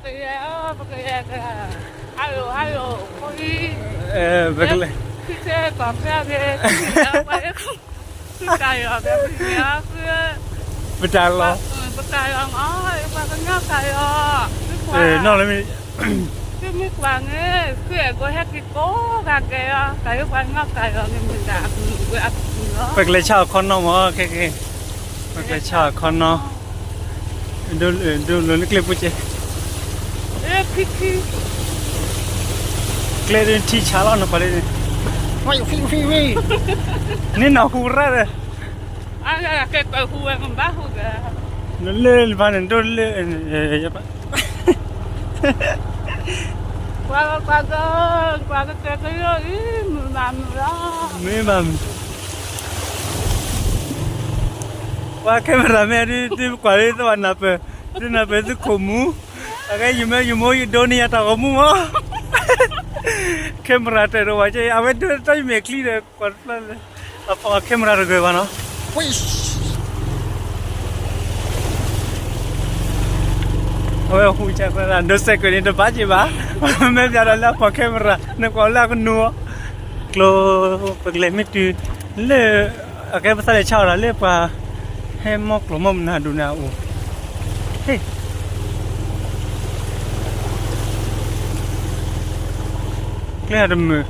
ပကလဲၤ, ပကလဲၤ, ဟါယိၤ ဟါယိၤ ဖိလံ, ပကလဲၤ, ခံဆဲကီၢ်ဖဲက့ၤ, ပတၢ်လီၤ, ပကညီကယီၤ, နီၢ်လၢမ့ၢ်, သုမ့ၢ်ကွၢ်န့ၣ် သုအဲၣ်ဒိးဟဲက့ၤကိးဂၤကဲၤအီၤ, ကယီၤပှၤညီကယီၤန့ၣ်မ့ၢ်ဒၣ်, ပကလဲၤဆါအခီနီၢ်မး, ခဲက့ၤ, ပကလဲၤဆါအခီနီၢ် ဒိလၢကျဲပူၤကဲ, ခံခံ, ကျဲဒ်ထံဆါလီၤနကွၢ်လၢန့ၣ်, န့ၣ်နၢ်ဟူရၣ်ဒီး, နလၢနဘၣ်န့ၣ်ဒိလၢ, ပှၤက, ပှၤကကဲကယီၤအံၤ မုာ်မးမုာ်လီၤ, မ့ၢ်ဘၣ်မုာ် ပှၤ camera မ့ၢ်ဒ်သုကွၢ်လၢသုဘၣ်နၢ်ပၢၢ်, သုနၢ်ပၢၢ်သုခိၣ်မူ, အကဲယမ့ၢ်ယမိၢ်ယဒိန့ၢ်ယၤတၢ်ဂီၤမူမး, camera တၢ်ဒိးဝဲကဲ အဝဲဒိတၢ်ယမဲာ်ချံဒီး ကွၢ်တဖျၢၣ်လၢ, အဖီ camera တဂ့ၤဘၣ်နီၤ, အဝဲဟူးကဒၣ်ဒိစဲးကၢးန့ၣ်တဘၣ်က့ၤဘၣ်, မ့ၢ်ပျးဒီးလၢအဖီ camera နကွၢ်လၢအကနူၤ, ကျိ, ပကလဲၤမ့ၢ်တုၤ, လၢ, အကဲပသးလဲၤဆါအီၤဒီးလၢပှၤ, ဟဲမီၢ်ကျိာ်မီၢ်မနၤဒိၣ်န့ၣ်အအိၣ်, ဟ့ၣ် ကျဲတမုာ်,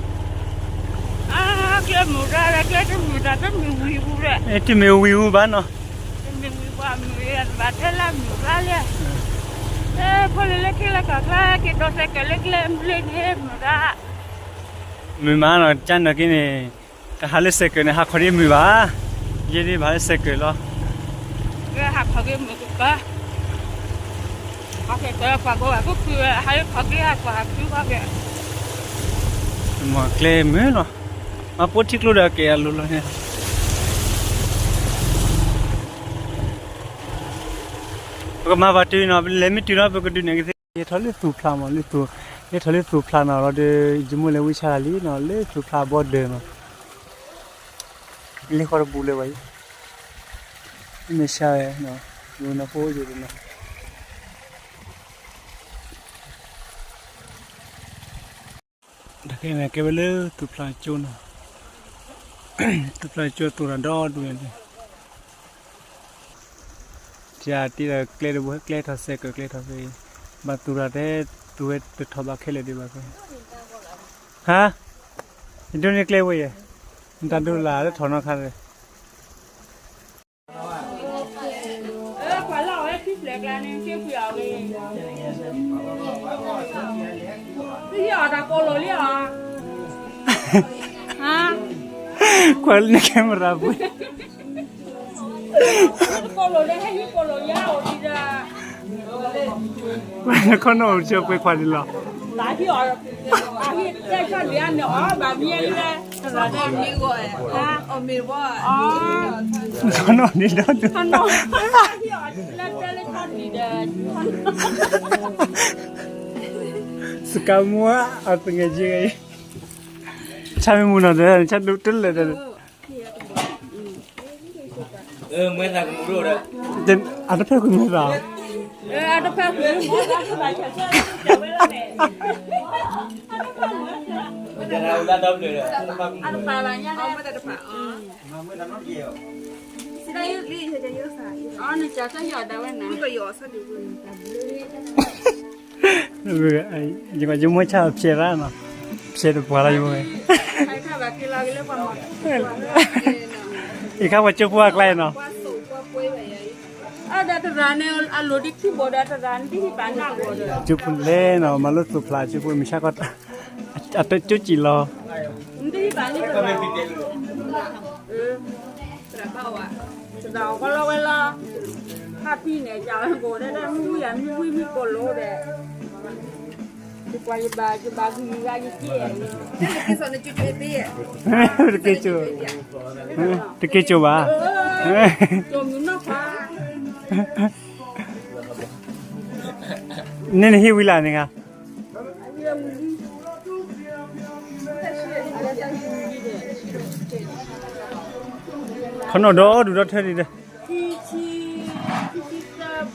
ကျဲမုာ်တၢ်လၢကျဲတမုာ်တၢ်တမုာ်ဝံၤဝံၤလၢ, တမ့ၢ်ဝံၤဝံၤဘၣ်နီၤ, တမ့ၢ်ဝံၤဘၣ်မုာ်ဘၣ်ထဲလၢမုာ်ဘၣ်လၢ, ဖိလၢလၢခံလၢကီၢ်ချါက့ၤဒိးစဲးကၢးလၢကျဲမုာ်လၢန့ၣ်မုာ်တၢ်, မုာ်မးနီၤ ကၢ်နၢၤက့ၤန့ၣ်, တဟးလၢစဲးကၢးန့ၣ် ဟးခီဒ်မုာ်ဘၣ်, ယဲဒ်ဘၣ်လၢစဲးကၢးလီၤ, ဟးခီက့ၤမုာ်ကပၢ, ဟးခီက့ၤပှၤကိးဂၤကိးဖု, ဟးခီက့ၤဟးကွၢ်ဟးဖုဘၣ်က့ၤ, မ့ၢ်ကျဲမုာ်လီၤ, မၤပိာ်ထံကျိဒီးကဲအလိၤလီၤန့ၣ်, ပကမၤဘၣ်တုၤနီၤ ပလဲၤမ့ၢ်တုၤနီၤ ပကဒုးနဲၣ်ကသ့, ယဲထီၣ်လၢသူၣ်ဖျးမး လၢသူၣ်, ယဲထီၣ်လၢသူၣ်ဖျးနီၤလီၤဒီး ယမိၢ်လဲၤဝံဆါလီၤလံနီၤ လၢသူၣ်ဖျးဘီဒၢးနီၤ, လ့ၣ်ဃီတဘူးလၢၤဘၣ်အံၤ, မ့ၢ်ဆါဝဲ, ယိၤနီၢ်ဖိယိၤတနီၤ, တကဲန့ၣ်ကဲဝဲလၢသူၣ်ဖျးကၠိနီၤ, သူၣ်ဖျးကၠိသူၣ်တၢ်ဒီဒူၣ်န့ၣ်, ယတံၤဒီးကျဲတဘိ ကျဲထီၣ်စဲးကၢးကျဲထီၣ်ဖဲအံၤ, ဘၣ်သူၣ်တၢ်တဲ, သူၣ်ဝဲတထီၣ်ဘၣ်ခဲလၢာ်ဒံးဘၣ်ဖဲ, ဟါ, ယဒိးန့ၢ်ကျဲဝဲယဲ, နတၢ်ဒိးလၢ်လၢထီၣ်နီၢ်ခါဒီး ကွၢ်လၢန camera ပူၤ, နခီနီၣ်အိၣ်ဆၢပှဲၤခွါဒံးလီၤ, နခီနီၣ်န့ၣ်ဒီး, စကၤမူအသငယ်ချင်းအံၤ, ဆၣ်မ့ၢ်မုၢ်နီၤဒီး ဆၣ်ဒိၣ်တလၢာ်ဒီး, အတဖၣ်ကွံာ်မ့ၢ်သး, ယကယမိၢ်ဆၣ်ဖျဲးရၣ်နီၤ, ဖျဲးတပှၢ်လၢယမိၢ်, ယခါပှၤကၠိဖိအကျါနီၤ, ကၠိဖိလဲၣ်နီၤ မၤလိသူၣ်ဖျးကၠိဖိမုၢ်ဆါခီ, အတကၠိကံၣ်လီၤ, တၢ်အီၣ်ကီလီဝဲလီၤ, ဟးဖံးန့ၣ် ကဝဲကိးဒဲး မ့ၢ်ဝံယၤ မ့ၢ်ဝံမ့ၢ်ကိးလိာ်ဒဲး, ယကွၢ်ယဘၣ် ယဘၣ်ဂံၢ်ဂၤယက့ၢ်, တက့ၢ်ကၠိ, တက့ၢ်ကၠိဘၣ်, ကၠိမုၢ်နီၢ်ခွါ, န့ၣ်နဟံးဝံၤလၢန့ၣ်ဂၤ ခီနီၣ်ဒီဒူၣ်ဒီထၢဒံးဒီး, ခံဆံ,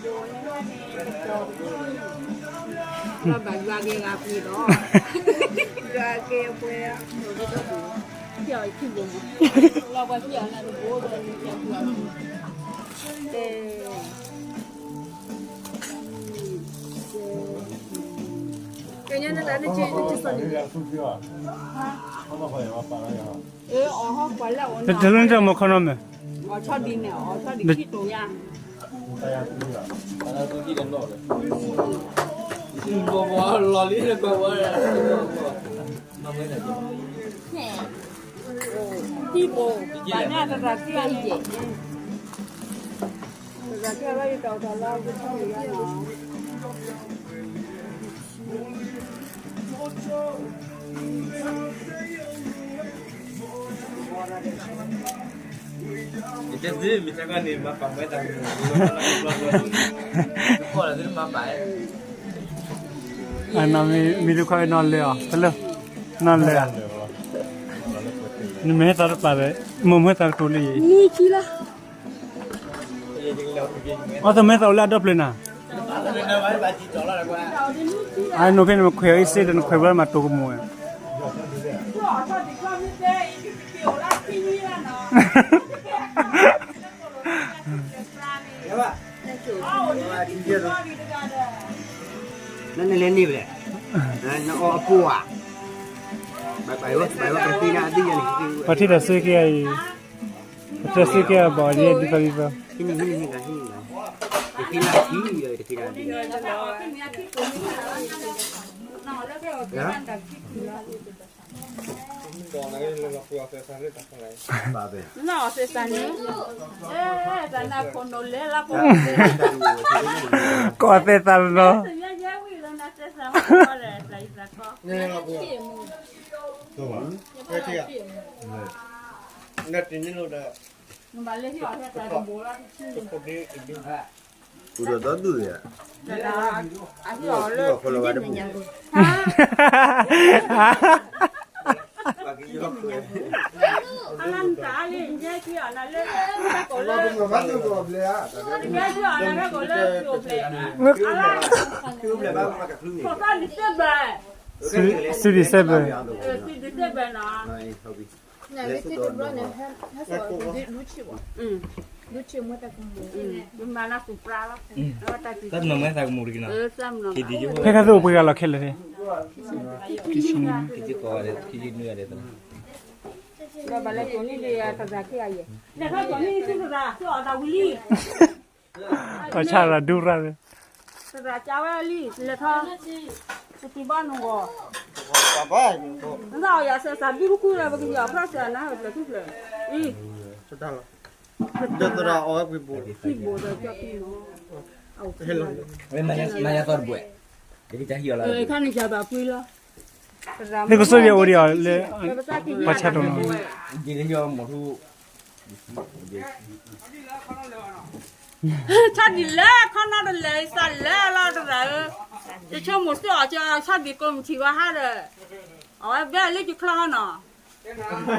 ခံဆံသၢဘိန့ၣ်န့ၣ်, ဘၣ်ယွၤက့ၤဂၤပှ့ၤဒီး, ယွၤက့ၤပှ့ၤ, ပှ့ၤအီၤလၢတဘိဒီး, ကဲ, ကဲညါန့ၣ်လၢနက့ၤနက့ၤစီၤန့ၣ်, တလၢနတၢ်မၤခီနီၤမဲာ်, အီၤဆီဒံးန့ၣ် အီၤဆီဒံးခံတိၤယါ, လီၤလံလၢပှၤဝဲ, သံဘိး, ပှၤညါတရၤခံဂၤန့ၣ်, တရၤခံဂၤလၢယတၢ်အိၣ်တၢ်လီၤ ယဆီဒံးယါနီၤ. အနီၢ်မံၤတခွါအံၤနီၢ်လဲၤအီၤ, ဖဲလၢ, နီၢ်လဲၤဧါ, နမ့ၢ်ဟဲသးတပာ်ဒီး, မ့ၢ်မ့ၢ်ဟဲသးကတိၤလံ, နွံဆံလၢ အသးမ့ၢ်သးအိၣ်လၢအဒီဖျၢၣ်နၤ, အနိၣ်ဖဲန့ၣ် နခွဲးအီၤအ့ၣ်စ့ဒီး နခွဲးဘျီမးတိၤကမိၣ်ဝဲ, နလဲၤန့ၢ်ဘၣ်လဲၣ်, နအီၣ်အပူၤဧါ, ပှၤထံၣ်တၢ်စုက့ၤအံၤ, ပှၤထံၣ်တၢ်စုက့ၤအဘၣ်န့ၣ် ဒ်သိးဒ်သိး, နီၢ်သဲးသးလီၤ, ပူၤဒီးဒီဒူၣ်ယါ, အဟံၣ်အီၤလၢ ဆူ December, ဆူ December, ဆူ December နီၤ. တၢ်မနုၤမ့ၢ်သးကမူၤတက့ၤနီၤ, ဖဲခါသိးအိၣ်ပှဲၤဂၤလီၤခဲလၢာ်, ဘၣ်လဲၤကိးန့ၢ်ဒံးတဂၤခံဂၤယဲၢ်, လဲၤထီၣ်ကိးန့ၢ်ဆူတဂၤ ဆူအီၣ်တၢ်ဝံၤလံ, ပှၤဆါရၤဒူရၣ်, တဂၤကဝဲလံ လဲၤထီၣ်, ပတံၤဘီနဂီၢ်, နအီၣ်ယၤစဲးစးဘုတခူလၢ ပကယီၤဖျီစဲးနၤ ပျဲၢ်ထူၣ်ဖျဲး, အံၤ မၤယၤသီတဘှဲၣ်, တၢ်ဟံၣ်အီၤလီၤ, ခါန့ၣ်ယဘၣ်ကွံလီၤ, နကစိယဲၢ်အိၣ်ဒံးအီၤလၢ ပှၤဆါတီၤနီၤ, ဆီဒံၣ်လၢခီနီတလဲၤ စးလဲၤလီၤတရၣ်ဧၢ, ယဆိကမိၣ်စ့ၢ်အီၤ ဆီဒံၣ်ကိးမုၢ်ထံၣ်ဝဲဟါဒီး, အဝဲဘဲလၢယချီနီၤ,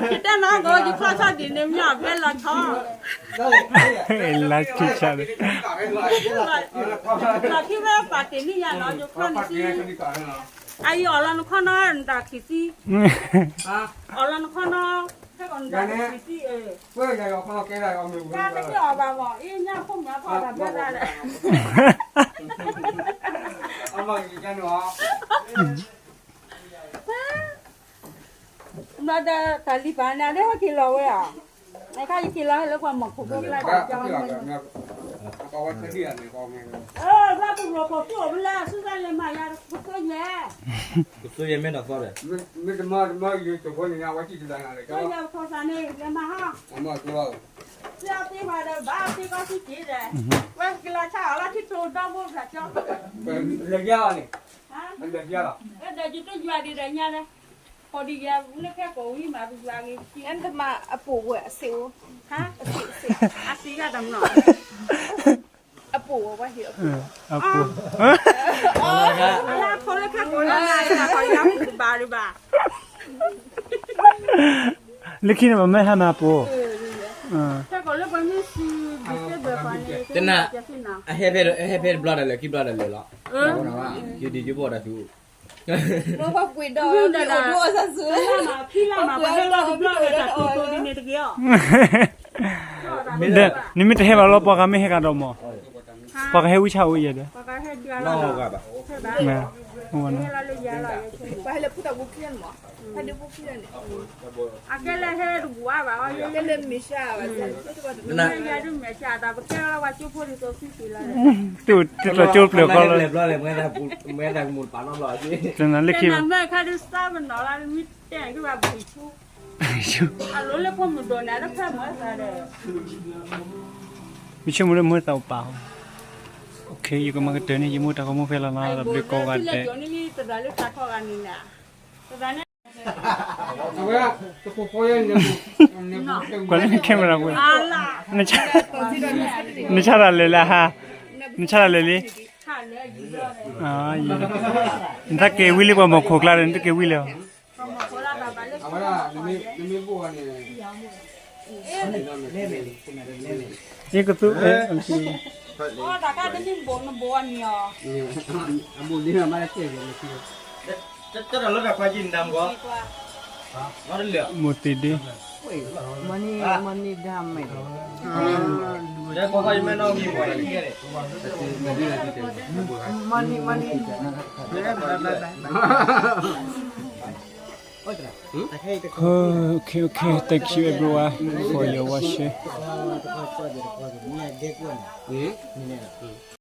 ယတဲနီၤကီး ယချီဆီဒံၣ်န့ၣ်မ့ၢ်အဘဲလီၤဆီ လါခံဆါန့ၣ်, လီၤခံဝဲပာ်တ့ၢ်န့ၢ်ယၤနီၤ ယချီန့ၣ်သံ, အအံၤအီၣ်လီၤနခီနီ နတၢ်ခံးသံ, အီၣ်လီၤနခီနီ ဖဲကီးနတၢ်ခံးသံ, တၢ်တက့ၢ်အီၣ်ဘၣ်မး အ့ၣ်ညါဖိမးဖီၣ်တၢ်ဘျၢတၢ်လဲၣ်, ဘျီဒီးတၢ်လံၤပာ်န့ၣ် အဒဲဟဲက့ၤလီၤဝဲဧါ, အခါယက့ၤလီၤဟဲလၢပှၤမီၢ်ခိၣ်ဖိကျါတၢ်ကၠီ, ဘျီပရိၢ်ခိၣ်သူၣ်အိၣ်ဖဲလဲၣ် ဆူၣ်သးလဲၤမၤယၤ ကသိယဲၢ်, ကသိယဲၢ်မ့ၢ်နီၤသီဒီး, မ့ၢ်တမၤတမၤယိၤကဖိန့ၣ် အဝဲစံၣ်တဘျီနၤလဲၣ်, ကသိယဲၢ်ဖိသးန့ၣ် လဲၤမၤဟီ, ကသ့အီသ့မးဒီး ဘၣ်သ့ကီၢ်စံၣ်က့ၤဒီး, ဝဲကလီၤဆါအီၤလီၤထံထိးဒီဘိဘျၣ်ကၠီ, လဲၤယါအီၤန့ၣ်, လဲၤယါလီၤ, ဒီးယတယွၤဒံးဒီးညါလဲၣ်, ကိးဒံးယၤလၢဖဲကိးဝံၤမး ပယွၤဂ့ၤ, အစံးဝဲ, အစံး, အစံးယၤတမနီၤ, အပူၤဝဲ, အပူၤ, လၢခိလၢခဲကိးလၢနၤ ယၤဘၣ်ဒံးဘၣ်, လၢခံန့ၣ်ပမ့ၢ်ဟဲမၤပူၤ, ခဲကိးလၢပမ့ၢ်စံး December န့ၣ်, တနၤ, ဟဲဖဲတဘျီဒီးလဲၤ ခံဘျီဒီးလဲၤလီၤ ယဒံးယဘီၣ်တၢ်သူ မ့ၢ်ပှၤကွံာ်ဒီး မ့ၢ်အိၣ်ဒိၣ်အီၣ်သးစူၤ ဖံလၢမး ပှၤဟဲလီၤတဘျီဝဲတၢ်တိၤတိၤဒ်န့ၣ်တက့ၢ်အီၤ နမ့ၢ်တဟဲဘၣ်လီၤ ပှၤဂၤမ့ၢ်ဟဲကဒီးမး ပှၤကဟဲဝံဆၣ်အိၣ်ယဲဒီး ပှၤကဟဲဒုးအလီၢ် ပှၤဟဲလၢယၤလီၤ ပှၤဟဲလၢဖုတၢ်ဘူးခံန့ၣ်မး ဖးဒ့ဘူးခံန့ၣ် အကဲလၢဟဲတဘူးအါဘၣ်အီၤ ကဲလၢမ့ၢ်ရှါဘၣ် ယၤဒုးမဲာ်ဆှးတၢ် ပကဲလီၤဝဲကၠိဖိဒ်သိးသုသ့လီၤ တကျိၤကၠိပျၢၤကီလၢ တနၤလၢခံ တနၤမ့ၢ်ခါဒုးစၢ်ပနီၣ်လၢမ့ၢ်တဲက့ၤဘၣ်ဘုံဆူ အလိၤလၢဖိမုၣ်ဒိၣ်န့ၣ် အတဖၢမုၢ်သးဒီး မ့ၢ်ဆိကမိၣ်လၢမ့ၢ်သးအိၣ်ပာ်အီၤ ယကမၤကတၢၢ်န့ၣ် ယမိၢ်တၢ်ဂီၤမူဖဲလီၤနီၤ တဘျုးကိးဂၤဒဲး တဘျုးကိးဂၤန့ၣ် ကွၢ်လၢန camera ဝဲ နဆါတၢ်လဲၤလၢဟါ နဆါတၢ်လဲၤလံ နတၢ်က့ၤဝံလံ ပှၤမီၤခိၣ်ကျါဒီး နတက့ၤဝံလၢၤ ယကသူ တၢ်ခါတနံၣ်ဘိးနဘိးအမံၤအီၤ မိၢ်သ့ၣ်ဒ့ Okay, okay. Thank you everyone for your watching.